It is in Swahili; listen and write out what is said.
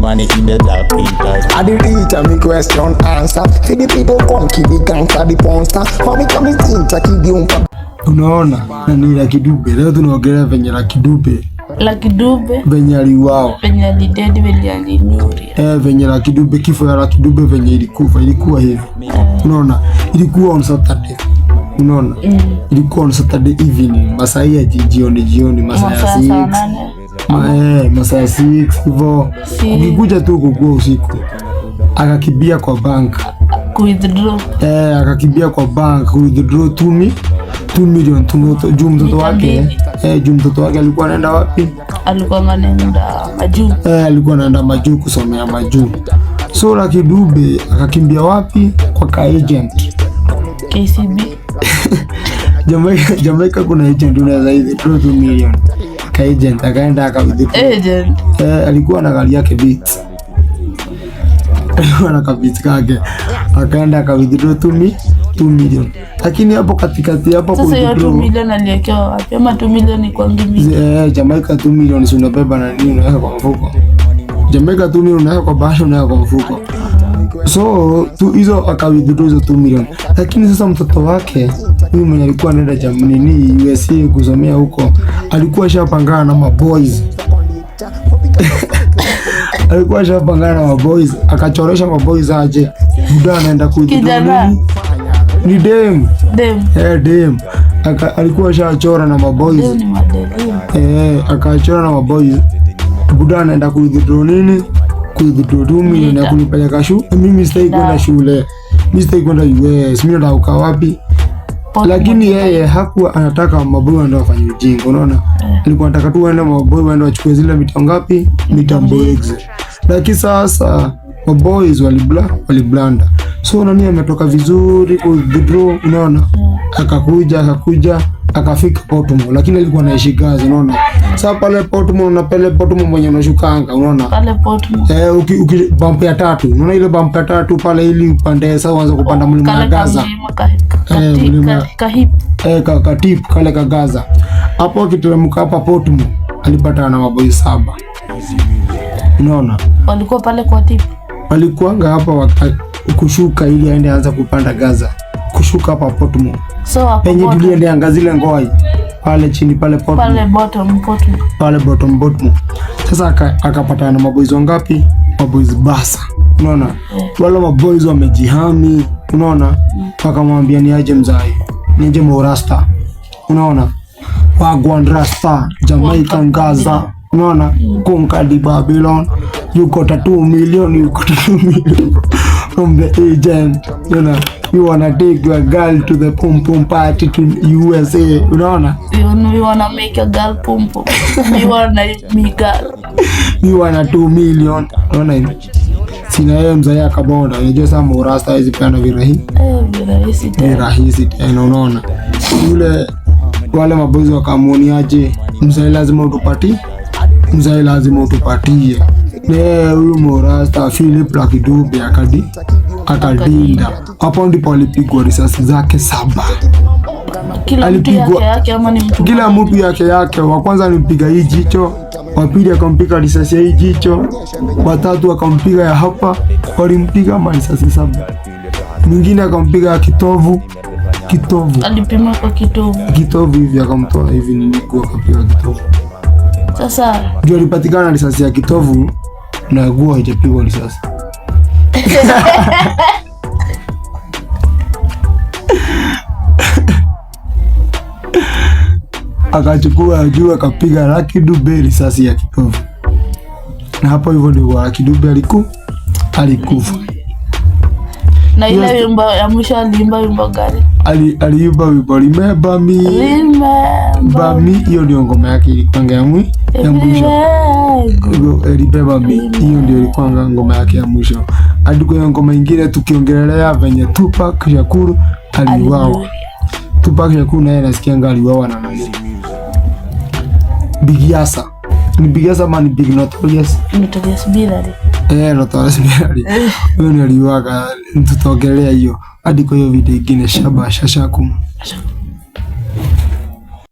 Money in the dark interest. I the teacher me question answer. See the people come kill the gangster, the monster. For me come think kill the umpa. Unaona, na ni Lucky Dube. Leo tunaongelea venye Lucky Dube, Lucky Dube venye aliuawa. Venye alidedi, venye alinyuria. Eh, venye Lucky Dube, kifo ya Lucky Dube venye ilikufa ilikuwa hivi. Unaona, ilikuwa on Saturday. Unaona, ilikuwa on Saturday evening, masaa ya jioni jioni, masaa ya Masaa saa 6 8. Masaa ya 6 hivyo, ukikuja tu kukua usiku, akakimbia kwa bank. Kuwithdraw. Eh, akakimbia kwa bank withdraw 2 million tu juu mtoto Mita wake 2. Eh, juu mtoto wake alikuwa anaenda wapi? Alikuwa anaenda majuu. Eh, alikuwa anaenda majuu kusomea majuu. So Lucky Dube akakimbia wapi? Kwa ka agent. KCB. Jamaica, Jamaica kuna agent unaweza withdraw 2 million. Ka agent akaenda aka withdraw. Agent. Eh, alikuwa na gari yake Vitz. Alikuwa na kabits kake. Akaenda aka withdraw 2 million. Lakini hapo katikati hapo Sasa hiyo 2 withdraw million aliekewa wapi? Ama 2 million ni kwangi mingi? Eh, Jamaica 2 million si unabeba na nini, unaweka kwa mfuko. Jamaica 2 million unaweka kwa bahasha, unaweka kwa mfuko. So tu hizo aka withdraw hizo 2 million. Lakini sasa mtoto wake huyu mwenye alikuwa anaenda nini USA kusomea huko, alikuwa ashapangana na maboys. Alikuwa ashapangana na maboys, akachoresha maboys aje. Buda anaenda ku withdraw Kijana. nini? Ni dem. Dem. Eh, dem. Alikuwa ashachora na maboys. Dem ni madem. Eh, akachora na maboys. Buda anaenda ku withdraw nini? Ku withdraw 2 million ya kunipeleka shule. Mimi sitaki kwenda shule. Mimi sitaki kwenda US. Mimi nataka kukaa wapi? Lakini yeye hakuwa anataka maboy waende wafanye ujinga, unaona? Alikuwa anataka tu waende maboy waende wachukue zile mita ngapi? Mita mbwegze. Lakini sasa maboys waliblunder. So nani ametoka vizuri ku withdraw, unaona? Akakuja akafika Portmore, lakini alikuwa anaishi Gaza, unaona? Sasa pale Portmore na pale Portmore mwenye unashukanga, unaona? Pale Portmore. Eh, uki bump ya tatu. Unaona ile bump ya tatu pale ili upande sasa uanze kupanda mlima ya Kale Gaza. kamlima Eh, mlima. Kahip. Eh, katip kale ka Gaza. Hapo akiteremka hapa Portmore alipatana na maboi 7. Unaona? Walikuwa pale kwa tip. Walikuanga hapa kushuka ili aende aanze kupanda Gaza. Kushuka hapa Portmore. So hapo Penye bottom. tuliendeanga zile ngoi pale chini pale Portmore. Pale bottom Portmore. Pale bottom bottom. Sasa akapatana na maboys wangapi? Maboys basa. Unaona? Wale maboys wamejihami, unaona? Wakamwambia ni aje mzai. Ni aje Morasta. Unaona? Wagwan Rasta, Jamaica Gaza. Unaona? Conquer Babylon. You got a 2 million, you got a 2 million from the agent. You know, you wanna take your girl to the pum pum party to USA. Unaona? We wanna make a girl pum pum. We wanna me girl. Mi wana 2 million. Unaona hivi? Sina yeye mzee akabonda. Unajua sasa Morasta hawezi peana virahi. Eh, virahisi tena. Virahisi tena, unaona? Yule wale maboys wakamuoniaje, mzee lazima utupatie. Mzee lazima utupatie. Ne huyu Morasta Philip Lucky Dube akadinda. Hapo ndipo alipigwa risasi zake 7. Kila mtu Alipigwa- yake yake ama ni mtu Kila mtu yake yake. Wa kwanza alimpiga hii jicho, wa pili akampiga risasi ya hii jicho, wa tatu akampiga ya hapa, walimpiga marisasi 7. Mwingine akampiga ya kitovu, kitovu, Alipima kwa kitovu. Kitovu hivi akamtoa hivi nini kwa akapiga kitovu. Sasa Juu alipatikana risasi ya kitovu na guo haijapigwa risasi. Akachukua juu akapiga Lucky Dube risasi ya kitovu. Na hapo hivyo ndivyo Lucky Dube alikufa. Na ile Yes. wimbo ya mwisho aliimba wimbo gani? Aliimba wimbo Remember Me. Remember Me, hiyo ndio ngoma yake ilikuwa ya mwisho. Remember Remember Me, hiyo ndio ilikuwa ngoma yake ya mwisho. Hadi kwa ngoma ingine tukiongelea venye Tupac Shakur aliuawa. Tupac Shakur naye nasikianga aliuawa na nani? Big Yasa. Ni Big Yasa ama ni Big Notorious? Notorious B.I.G. Eh, Notorious B.I.G. Huyo ni aliuaga, tutaongelea hiyo hadi kwa hiyo video ingine. Shaba shashakum.